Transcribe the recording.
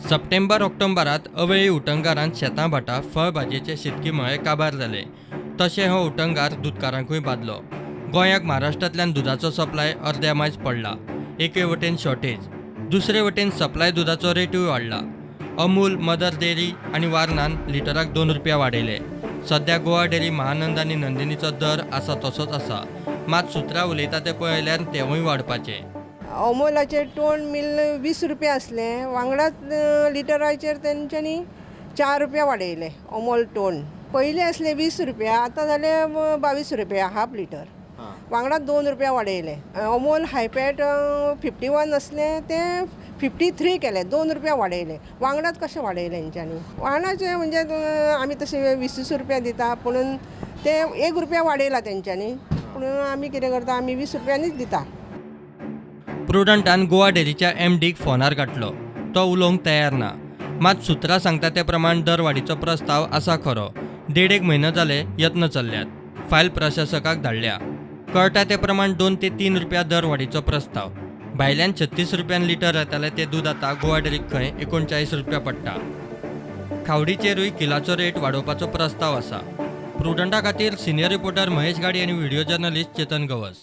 सप्टेंबर ऑक्टोबरांत अवेळी उटंगारांत शेतां भाटां फळभाजयेचे शेतकी मळे काबार जाले. तशें हो उटंगार दुदकारांकूय बादलो. गोंयाक महाराष्ट्रांतल्यान दुदाचो सप्लाय अर्द्या मायज पडला. एके वटेन शॉर्टेज, दुसरे वटेन सप्लाय दुदाचो रेटूय वाडला. अमूल, मदर डेअरी आनी वारनान लिटराक 2 रुपया वाडयले. सध्या गोवा डेअरी, महानंद आनी नंदिनीचो दर आसा तसोच आसा. मात सुत्रां उलयता ते पळयल्यार तेवूय वाडपाचे. अमोलाचेर टोन मिल 20 रुपया आसले, वांगडाच लिटराचेर तेंच्यांनी 4 रुपया वाडयले. अमोल टोन पयलीं आसले 20 रुपया, आतां जाले 22 रुपया हाफ लिटर, वांगडाच 2 रुपया वाडयले. अमोल हायपॅट 51 आसले ते 53 केले, 2 रुपया वाडयले. वांगडाच कशें वाडयले हेंच्यांनी? वांगडाचे म्हणजे आमी तशें 20 रुपया दिता, पूण ते 1 रुपया वाडयला तेंच्यांनी. पूण आमी कितें करता, आमी 20 रुपयांनीच दिता. प्रुडंटान गोवा डेअरीच्या एमडीक फोनार गाठलो. तो उलोवंक तयार ना. मात सुत्रां सांगता ते प्रमाण दरवाडीचो प्रस्ताव आसा खरो. 1.5 म्हयनो जाले यत्न चल्ल्यात. फायल प्रशासकाक धाडल्या. कळटा ते प्रमाण 2 ते 3 रुपया दरवाडीचो प्रस्ताव. भायल्यान 36 रुपयान लिटर येतालें तें दूद आतां गोवा डेअरीक खंय 39 रुपया पडटा. खावडीचेरूय किलाचो रेट वाडोवपाचो प्रस्ताव आसा. प्रुडंटा खातीर सिनियर रिपोर्टर महेश गाडी आनी व्हिडिओ जर्नलिस्ट चेतन गवस.